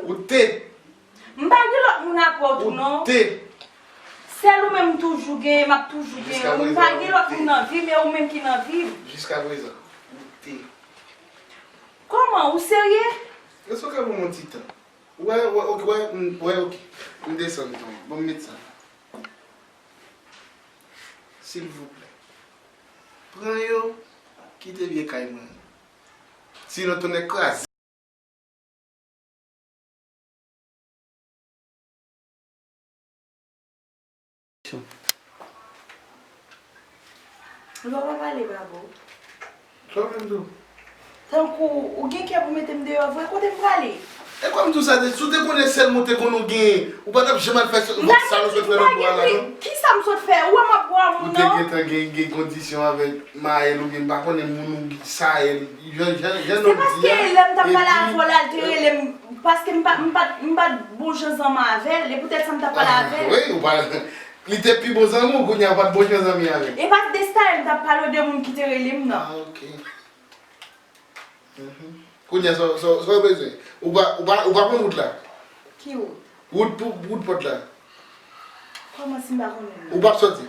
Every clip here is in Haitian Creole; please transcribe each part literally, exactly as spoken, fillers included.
Ou te. M pa gen lòt moun apre w tou non. Ou te. Sèl ou menm m toujou genyen, m ap toujou genyen. M pa gen lòt moun nan vi m, e ou menm ki nan vi m. Jiska prezan. Ou te. Kòman? Ou serye? Èske w ka ban m yon ti tan? Wè, wè, ok, wè, m, wè, ok. M desann tou. Ban m met sa. Silvouplè. Pran yo, kite vye kay mwen. Sinon, tonnè kraze. Lè w pa pale, Babo. Sa w vle m di w? Tankou ou gen kè pou mete m deyò vre, kote m prale? E kòm di w sa, si w te konnen sèl moun te konn ou genyen, ou pa t ap janm al fè sa, sa nou sot fè lòt bò a la, non? Kisa m sot fè? Ou wè m ap bwè moun nan? Ou te gentan gen, gen kondisyon avèk Maël oubyen m pa konnen moun ou Saël, jan, jan, jan nou di a. Se paske lè m t ap pale avè w la, l te rele m, paske m pa, m pa, m pa t bon jan zanmi avè l, e poutèt sa m t ap pale avè l. Wi, ou pa, li te pi bon zanmi w, kounye a ou pa t bon jan zanmi avè l. E pa t de Saël m t ap pale w, de moun ki te rele m nan. Ah, ok. Mhm. Kounye a, sa, sa, sa w bezwen? Ou pa, ou pa, ou pa konn wout la? Ki wout? Wout pou, wout pòt la. Kòman si m pa konnen l? Ou p ap sòti?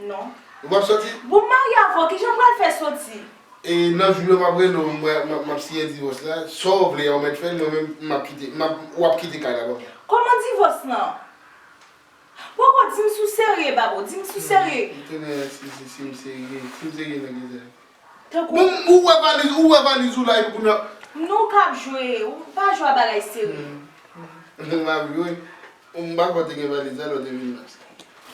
Non. Ou p ap sòti? Bon, m marye avè w, kijan m pral fè sòti? E nan jou yo m ap rele w, m, m, m ap siyen divòs la. Sa w vle a, ou mèt fè l, mwen menm, m ap kite, m ap, w ap kite kay la, bon. Kòman divòs lan? Poko, di m si w serye, Babo, di m si w serye. M konnen si, si, si m serye, si m serye nan kisa? Tankou. Bon, ou wè valiz, ou wè valiz ou la epi kounye a. Nou k ap jwe, ou pa jwe a bagay serye. Hmm. M ap jwe. M pa kwè w te gen valiz la lè w te vin la.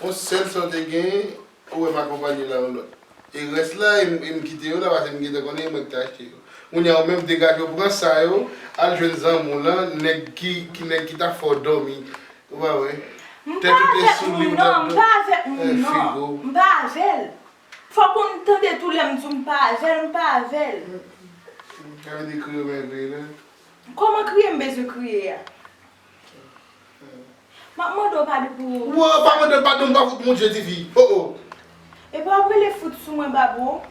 Yon sèl sa w te genyen, ou wè m akonpanye l a yon lòt. E rès la, e m, e m kite yo la, paske m gentan konnen e mwen ki te achte yo. Kounye a, ou menm, degaje w, pran sa yo, al jwenn zanmi w lan, nèg ki, ki, nèg ki ta fè w dòmi. Ou pa wè? Tèt ou te sou li, ou t ap dòmi. M pa avèk moun, non, m pa avèk moun, non. M pa avè l. Fòk ou tande tou lè m di w m pa avè l, m pa avè l. Sa vle di kriye w bezwen kriye la? Kòman kriye m bezwen kriye a? M ap mande w padon pou... Wè, pa mande m padon, m pa fout moun je tifi. Oh, oh. Epi w ap rele fout sou mwen, Babo.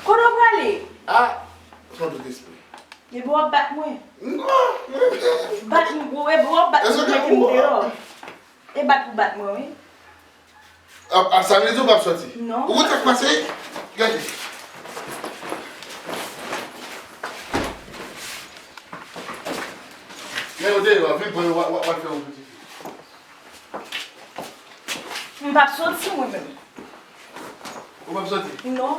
Kote w prale? Ah, se yon tout espri. Epi w ap bat mwen. Non, mwen. Bat m, epi w ap bat mwen, mete m deyò. E bat pou bat mwen, wi. A, a, sa vle di ou p ap sòti? Non. Ou konn sa k pase? Gade. Men yo deyò, vin pran yo, w a, w a, w a fè yon piti. M p ap sòti, mwen menm. Ou p ap sòti? Non.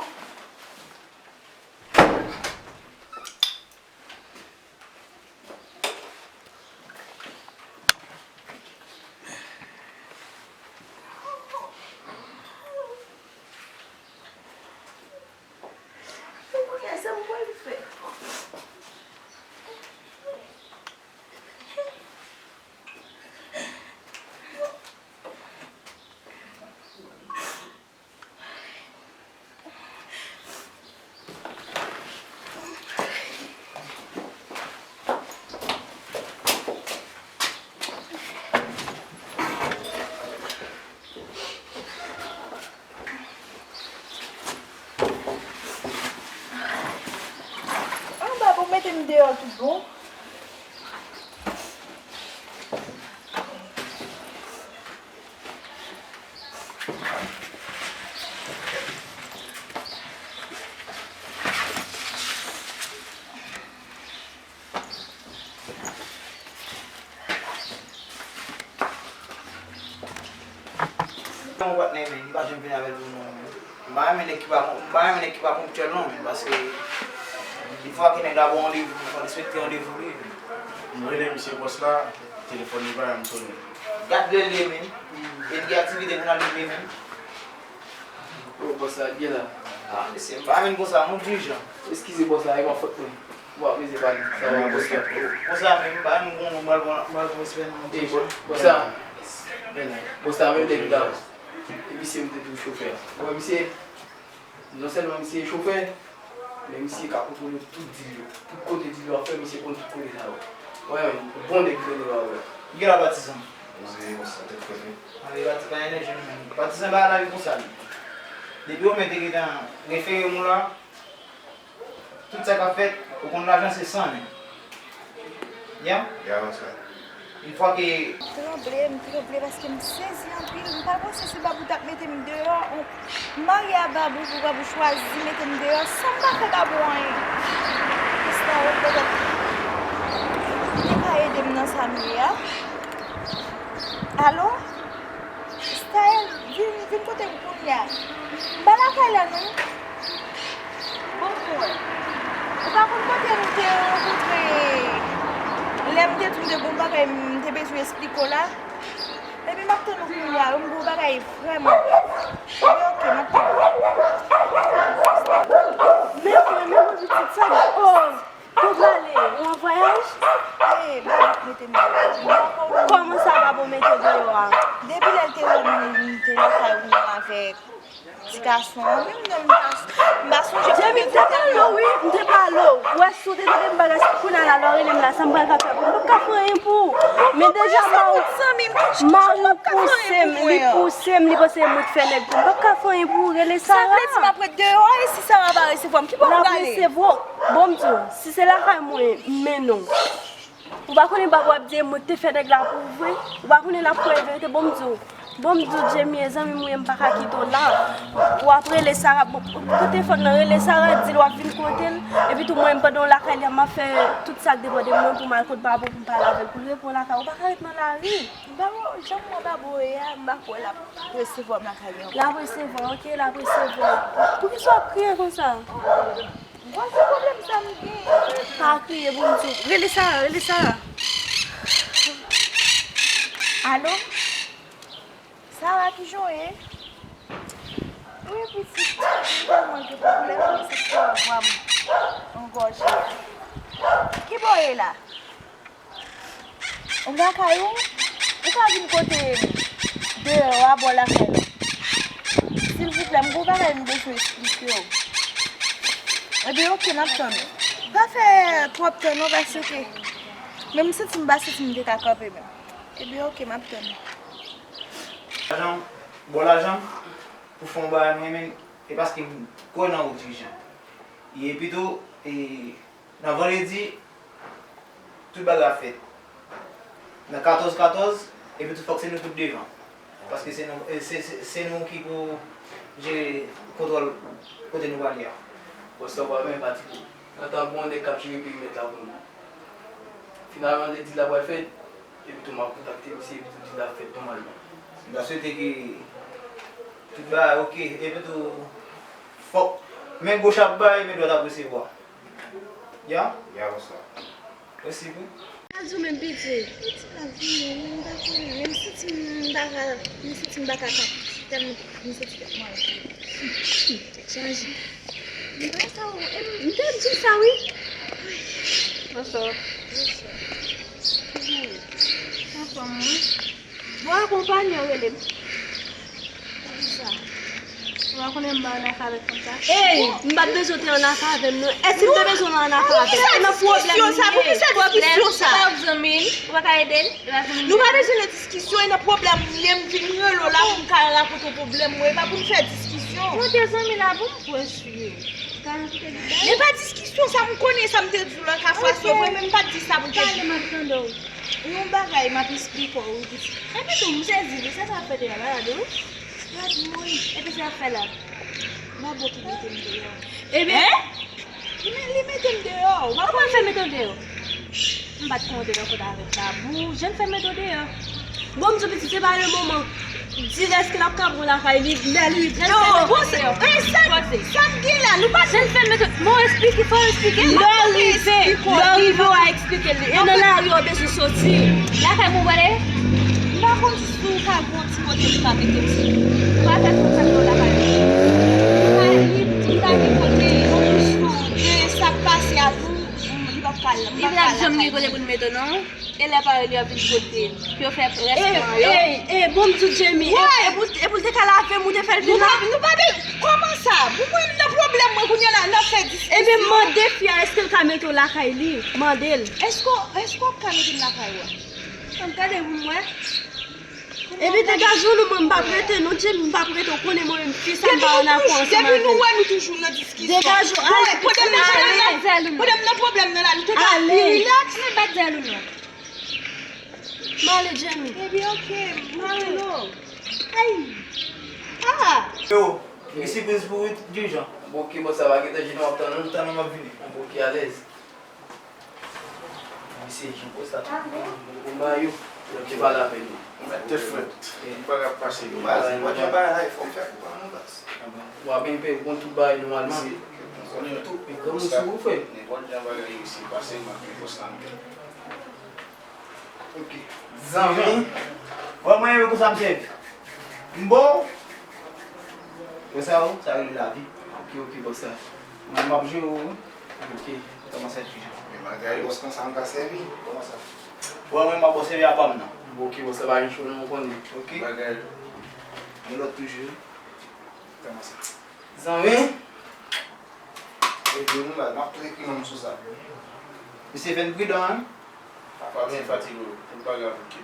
Anba pou mete m deyò tout bon. Yon patnè, men, m pa janm vin avè l pou non, men. M pa renmen nèg ki pa, m pa renmen nèg ki pa ponktyèl non, men, paske defwa ke nèg la ba w randevou, fò w respekte randevou li. M rele misye bòs la, telefòn li pa janm sonnen. Gad lè l ye, men. E l gen aktivite pou n al regle, men. Yo, bòs la, gen la. Ah, mesye, m pa renmen konsa, non, dirijan. Eskize, bòs la, e pa fòt mwen. Ou pa pleze pale, sa va, bòs la. Konsa, men, m pa renmen konn, m pral pran, m pral pran respè nan dirijan. Bòs la, bòs la, menm nèg la. E misye, m te tou chofè. Ou wè, misye, non sèlman misye chofè, men misye ka kontwole tout dil yo. Tout kote dil yo ap fè, misye konn tout kote sa yo. Wè, bon nèg ki rele w a, wè. Gen la patizan. Mwen se konsa, tèt frèt, wi. Ale, pati pa enèji nou menm. Patizan ba lavi konsa, li. Depi ou mete gentan refere moun la, tout sa k ap fèt, ou konn lajan se san, men. Ya? Ya, konsa. Yon fwa ke... M tranble, m tranble paske m sezi anpil. M pa panse se Babou t ap mete m deyò. M marye a Babou pou Babou chwazi mete m deyò san m pa fè Babou anyen. Mister Red petèt li te ka ede m nan sa m ye a. Alo? Staël, vin, vin kote m kounye a. M pa lakay la non. Bon, frè. Ou pa konn kote nou te rankontre lè m te di w m te gen yon bagay m te bezwen esplike w la? Epi m ap tann ou kounye a wi, m gen yon bagay vrèman grav. Epi oke, m ap tann ou. Men frè, men mwen pitit sa, oh! Ou prale? Ou an vwayaj? Ee, Babou mete m deyò. Kòman sa Babou mete w deyò a? Depi lè l te wè m, m te lakay ou menm avèk ti gason an, menm non, m pa, m pa sonje. Jemi, m te pale w, wi, m te pale w. Ou wè, si w te tande m bagay, kounye a la, lè w rele m la, sa m pral ka fè pou ou? M p ap ka fè anyen pou ou. Men deja, mari w pouse m, li pouse m, li panse e mwen k fè nèg pou m. M p ap ka fè anyen pou ou, rele Sara. Sa vle di m ap ret deyò a, e si Sara pa resevwa m, ki bò pou m prale? L ap resevwa w. Bon, m di w, si se lakay mwen, m mennen w. Ou pa konnen Babou ap di e mwen k te fè nèg la pou ou vre? Ou pa konnen l ap kwè e verite? Bon, m di w. Bon, m di w, Jemi, e zanmi m ou ye, m pa ka kite w la. W ap rele Sara, bon, kote fòn nan, rele Sara, di l w ap vin kote l. Epi tou, mwen, m pandan w lakay li a, m ap fè tout sa k depann de mwen pou m al kot Babou, pou m pale avè l, pou l reponn lakay. Ou pa ka ret nan lari. Babou, jan m wè Babou ye a, m pa kwè l ap resevwa m lakay li ankò. L ap resevwa w, oke, l ap resevwa w. Poukisa w ap kriye konsa? Bon, se pwoblèm sa m gen. Pa kriye pou m di w. Rele Sara, rele Sara. Alo? Sara, kijan w ye? Wi, pitit, m tèlman gen pwoblèm, men se pou vwa m angòje a. Ki bò w ye la? Ou lakay ou? Ou ka vin kote m deyò a bò lakay la. Silvouplè, m gen yon bagay m bezwen esplike w. Ebyen, oke, m ap tann ou. Pa fè twòp tan non, paske men m santi m pa santi m te ka kanpe menm. Ebyen, oke, m ap tann ou. Lajan, bon lajan, pou fè yon bagay mwen menm, e paske m kwè nan ou dirijan. E epi tou, e, nan vandredi, tout bagay ap fèt. Nan katòz katòz, epi tou fòk se nou tout devan. Paske se nou, e, se, se, se nou ki pou jere kontwòl kote nou prale a. Bon, sa w pa menm pa ti kou. Antan bon nèg k ap jere perimèt la pou nou. Finalman, vandredi la pral fèt, epi tou m ap kontakte misye, epi tou di l ap fèt nòmalman. M ta swete ke tout bagay oke, epi tou fòk men goch ap bay, men dwat ap resevwa. Ya? Ya, bonswa. Mèsi pou. Sa di w menm, piti? Piti pa vini, m pa konnen, men m santi m pa ka, m santi m pa ka kanpe. Tèlman m santi tèt mwen al. Tèt chaje. M pa sa w, e m te di w sa, wi. Bonswa. Bonswa. Kijan w ye? Anfòm, wi. Bon, akonpanye w rele m. Poukisa? Ou pa konnen m pa annafè avèk fanm sa? Ey, m pa t bezwen w te annafè avè m, non. Èske m te bezwen w annafè avè m? E nan pwoblèm nou ye. Poukisa diskisyon sa? Ou pa zanmi l? Ou pa ka ede l? E pa zanmi l? Nou pa bezwen nan diskisyon, e nan pwoblèm nou ye. M vin rele w la pou m ka rakonte w pwoblèm mwen, e pa pou n fè diskisyon. Mwen te zanmi la pou m pwès wi. Ou ka kite li bay? Men pa diskisyon sa, m konnen sa m te di w lòt fwa, se vre, men m pa t di sa pou te di. Pale, m ap tande w. Yon bagay m ap esplike w, wi, pitit. Epi tou, m sezi, wi, sa sa ap fè deyò la, la, wi. Gad moun. Epi sa y ap fè la? Babou ki mete m deyò. Ebyen? Li me-, li mete m deyò. Kòman l fè mete w deyò? M pa t konn w te nan kont avèk Babou. Jan l fè mete w deyò. Bon, m di w pitit, se pa le moman. Di lèske l ap ka pran lakay li, lè li trè trè trè. Bon, se, e sa, sa m gen la, nou pa... Jan l fè mete, men w esplike, fò w esplike. Lè w rive, lè w rive, w a esplike li. E nan lari w bezwen soti. Lakay mwen w prale? M pa konn si w ka gon ti kote pou ka mete m sou. Ou pa fè konsa pou lakay mwen. Li pa, li, li pa gen kote, yon kou sou de sa k pase a tou, li p ap ka, li p ap ka lakay mwen. Li p ap janm gen kote pou l mete w, non. E lè parèy li ap vin kote l, pou yo fè rès plan yo. Ey, ey, bon, m di w, Jamie, e, e pou, e pou l te ka lave m, ou te fè l vin la? Nou pa, nou pa de, kòman sa? Pou mwen, m nan pwoblèm, mwen, kounye a la, n ap fè diskisyon. Ebyen, mande fi a, èske l ka mete w lakay li? Mande l. Èske, èske w ap ka mete m lakay ou a? Ann gade pou m wè. Ebyen, degaje w non, mwen, m p ap rete, non, Jamie, m p ap rete, ou konnen mwen menm, fi sa, m pa annafè ansanm avè l. Depi nou wè, nou toujou nan diskisyon. Degaje w, ale. Pandan m nan pwoblèm nan, pandan m nan pwoblèm nan la, nou te ka pi rilaks. Men bat zèl ou non. M ale, Jamie. Baby, ok, m ale, no. Ay! Ah! Yo, gen sipriz pou ou wi, dirijan. Bon, ok, bòs, sa va, gentan, Junior, m ap tann ou. Tann ou, m ap vini. Bon, ok, alèz. Misye Jean Paul sa tou. Bon, bon, ba yo. Yo te pale avè nou. Mwen te frèt. Bagay ap pase yo. Baz, mwen te bay la, fò m fè pou pa nou, baz. W ap ben peye kont tout bagay nòmalman. Konnen tout. E granmoun sou ou, frè. Nenpòt jan bagay yo isi pase, m ap gen fòs nan men. Ok. Zanmi. Wè mwen menm konsa m sèvi. M bo. Wè sa yo, sa rele lavi. Ok, ok, bòs la. Mwen m ap jere w wi. Ok, kòman sa ti jan? Men bagay bòs konsa m ka sèvi. Kòman sa? Wè mwen m ap bò sèvi apa m nan. Ok, bòs la pa gen cho non, ou konnen. Ok. Bagay. Yon lòt toujou. Kòman sa? Zanmi. Epi nou la, m ap tou ekri non m sou sa. Misye fè n pridan, wi. Apa byen fatige w, tout bagay ap oke.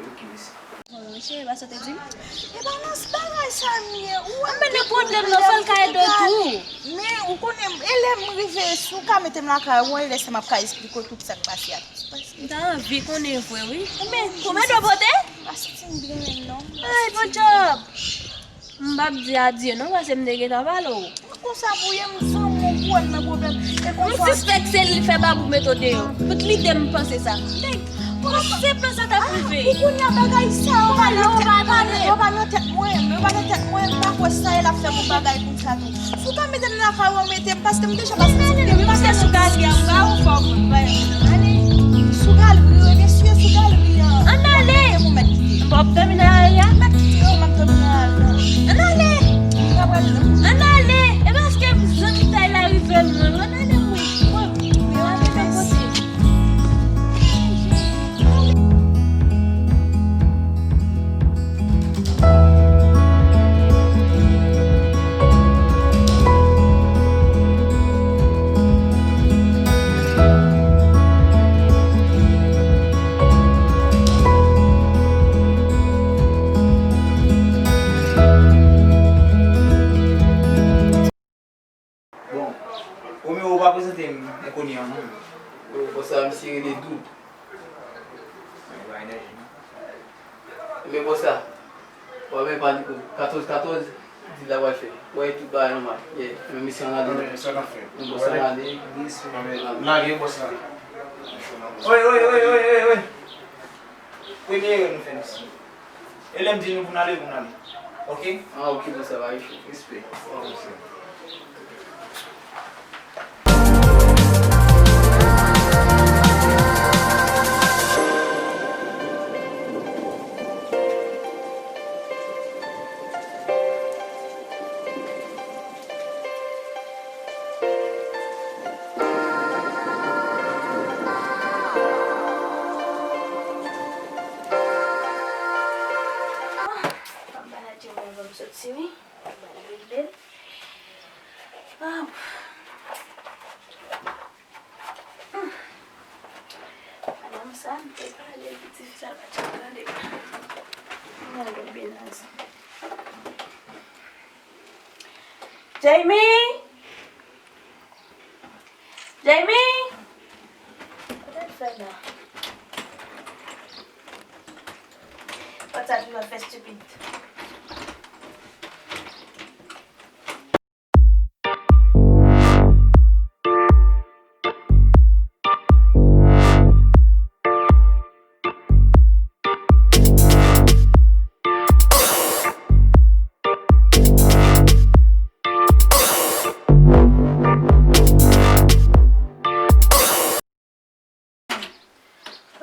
Oke, mèsi. Bon, cheri, pa sa w te di m? E pa nan bagay sa m ye, ou wè m te pwoblèm nan, fò l ka ede w tou. Men, ou konnen, e lè m rive, si w ka mete m lakay ou, e lè sa m ap ka esplike w tout sa k pase a. M ta anvi konnen vre, wi. Men, kòman dwe pote? M pa santi m byen menm, non. Ay, bon job! M p ap di adye non, paske m te gentan pale w. Konsa pou ye, m zanmi w pou wè m nan pwoblèm. E konsa. M sispèk se li fè Babou mete w deyò. Tout lide m panse sa. Nèg, kòman se plan sa t ap rive? Pou kounye a bagay sa yo pa nan tèt mwen, yo pa nan tèt mwen, yo pa nan tèt mwen, m pa kwè sa e l ap fè pou bagay konsa tou. Si w ka mete m lakay ou, mete m, paske m deja pa santi m byen, m pa santi m byen. Sou galeri an, ba ou fò w konn bagay. Ann ale. Sou galeri, remesye sou galeri an. Ann ale. Mwen mèt kite. Ou p ap dòmi nan lari a? M mèt kite yo, m ap dòmi nan lari a. Ann ale. Ann ale. E paske zanmitay la rive lwen. Ann ale, mwen. Mwen, mwen, mwen, mwen, mwen. Bon, Romeo pa prezante m enkoni an non. Yo, bòs la, misye rele Doud. Sa gen pa enèji non. Ebyen, bòs la, w ap men pale pou katòz katòz, di l la pral fè. Wè, tout bagay nòmal. Yeah, men misye ann ale. Men bòs la ann ale. Lage bòs la. Oy, oy, oy, oy, oy, oy. Premye erè nou fè misye. E lè m di nou pou n ale, pou n ale. Oke? Ah, oke, bòs, sa va, wi. Respè. Ah, m pa lage mwen ban m soti wi. M al regle l. Ah, hmm. Madanm sa, m te pale l, piti fi sa, l pa t janm tande. M al regle l byen nan sa. Jamie! Jamie! Kote l fè la? Pòt sa toujou ap fè stipid.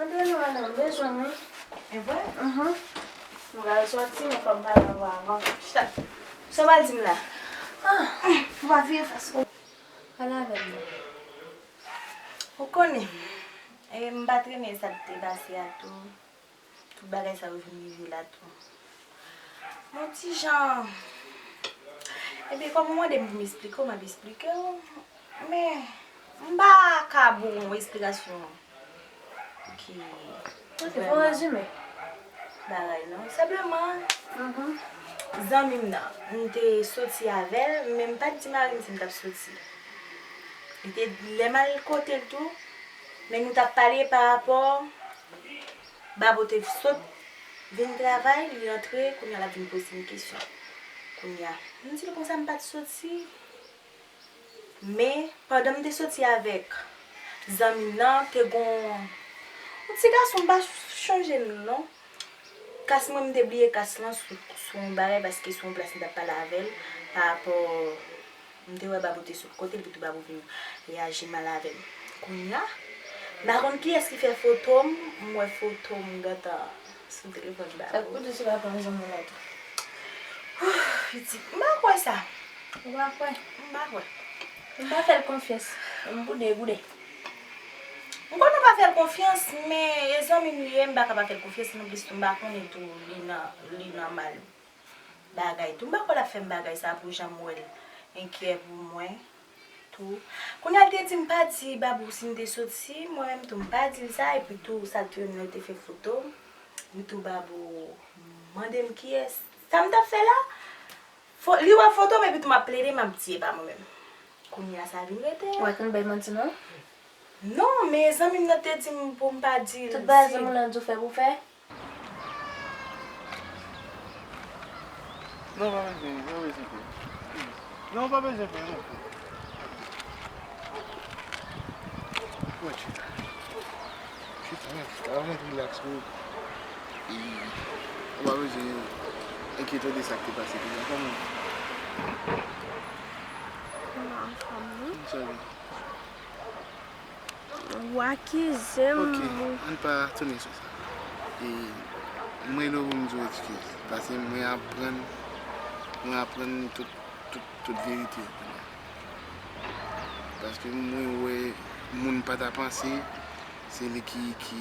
Antre non, madanm, m bezwen w wi. E vre? Mhm. M pral soti, men fò m pale avè w avan. Chita. Sa w pral di m la? Ah, ou pa vire fas ou. Pale avè m non. Ou konnen, e, m pa t renmen sa k te pase a tou. Tout bagay sa yo vin rive la tou. Yon ti jan. Epi, kòm ou mande m pou m esplike w, m ap esplike w. Men, m pa ka ba w yon esplikasyon ki vrèman bagay, non. Senpleman, zanmi m nan, m te soti avè l, men m pa t di mari m si m t ap soti. Li te, lè m al kote l tou, men nou t ap pale pa rapò Babo te sot vin travay, li rantre, kounye a l ap vin poze m kesyon. Kounye a, m di l konsa m pa t soti. Men, pandan m te soti avèk zanmi m nan, te gon yon ti gason, m pa chonje non. Kas mwen, m te bliye kas lan sou, sou yon bagay, paske sou yon plas m t ap pale avè l, pa rapò, m te wè Babo te sot kote l, epi tou Babo vin reyaji mal avè m. Kounye a, m pa konn kiyès ki fè foto m, m wè foto m gentan sou telefòn Babo. Sa k pou di si w pa pran zanmi w la tou? Pitit, m pa kwè sa. Ou pa kwè? M pa kwè. M pa fè l konfyans. M boude, boude. M konnen w pa fè l konfyans, men e zanmi m li ye, m pa ka pa fè l konfyans, anplis tou m pa konnen tou li nan, li nan mal bagay tou. M pa kwè l ap fè m bagay sa pou jan m wè l enkyè pou mwen tou. Kounye a l te di m pa di Babou si m te soti, mwen menm tou m pa di l sa, epi tou sa l te wè m nan, l te fè foto m, epi tou Babou mande m kiyès. Sa m t ap fè la? Fo, li wè foto m epi tou m ap plede, m ap di e pa mwen menm. Kounye a sa vin rete. Ou wè ke l bay manti non? Non, men zanmi m nan te di m pou m pa di l. Tout bagay zanmi w lan di w fè pou w fè? Non, pa bezwen, pa bezwen fè. Non, pa bezwen fè, non. Wè, chita. Chita, chita, relax, bro. E, ou pa bezwen enkyete w de sa k te pase deja, kòman? Mwen anfòm, wi. Sa vle? Ou akize m. Ok, ann pa tounen sou sa. E, mwen rele w pou m di w eskiz. Paske mwen aprann, mwen aprann tout, tout, tout verite a kounye a. Paske mwen wè moun pa ta panse, se li ki, ki,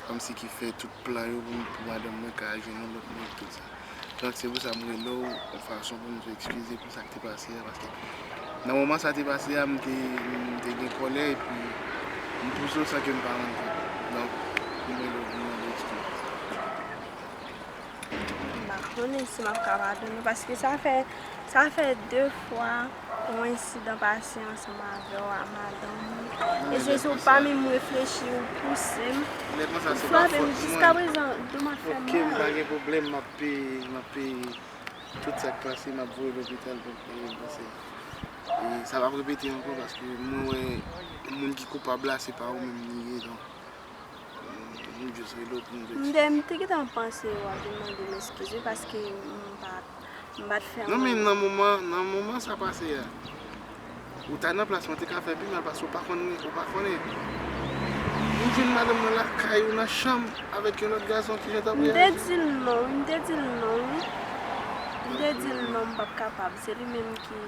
kòmsi ki fè tout plan yo pou, pou madanm mwen ka jwenn yon lòt moun, tout sa. Donk, se pou sa m rele w, yon fason pou m di w eskize pou sa k te pase a, paske nan moman sa te pase a, m te, m te gen kòlè, epi m pouse w san ke m pa rann kont. Donk, m rele w pou m mande w eskize. M pa konnen si m ap ka padone w, paske sa fè, sa fè de fwa yon ensidan pase ansanm avè w a madanm ou. E se sou pa menm reflechi ou pouse m, ou frape m. Jiska prezan, do m ap fè mal. Ok, m pa gen pwoblèm, m ap peye, m ap peye tout sa k pase, m ap voye lopital pou peye blese. E sa p ap repete ankò paske mwen wè moun ki koupab la, se pa ou menm li ye, donk. M just rele w pou m di w eskize. M te, m te gentan panse w ap vin mande m eskiz wi, paske m pa, m pa t fè anyen. Non, men nan moman, nan moman sa pase a, ou ta nan plas mwen, te ka fè pi mal, paske ou pa konn, ou pa konnen. Ou jwenn madanm nan lakay ou, nan chanm, avèk yon lòt gason ki jan t ap reyaji. M te di l non, m te di l non wi. M te di l non, m p ap kapab. Se li menm ki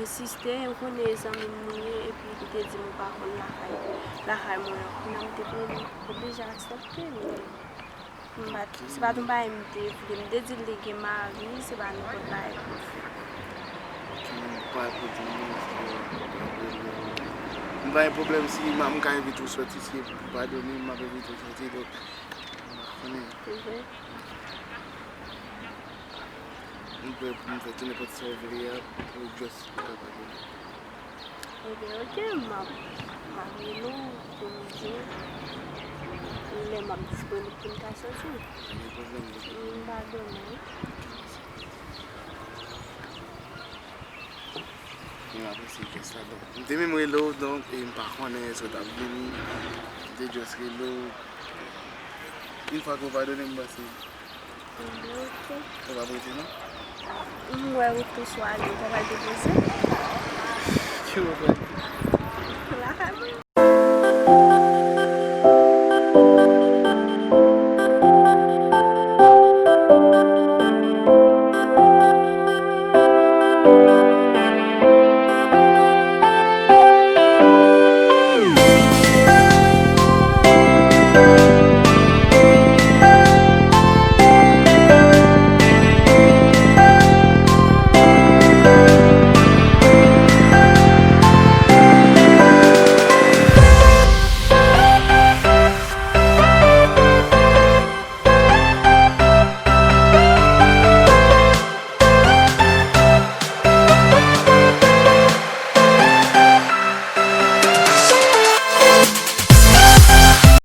ensiste, ou konnen e zanmi m li ye, epi li te di m ou pa konn lakay, lakay mwen an. Kounye a m te vin oblije aksepte, men m pa t, se pa t yon bagay m te vle. M te di l li gen mari, se pa nenpòt bagay pou l fè. Ok, m pa pote non, m pa pote non. M pa gen pwoblèm si m, m ka envite w sòti, si e pou padone m, m ap envite w sòti, donk, m pa konnen. Se vre? M prè pou m fè tou nenpòt sa w vle a pou just ou ka padone. Ebyen, ok, m ap, m ap rele w pou m di w lè m ap disponib pou n ka soti. Pa gen pwoblèm, non. M padone w wi. Mwen apresye jès la, donk. M te menm rele w, donk, e m pa konnen èske w t ap vini. M te just rele w. Yon fwa ke w padone m, m panse. Ebyen, ok. Ou p ap rete, non? M wè ou tou sou ale, ou pa pral depoze? Ki ou pral?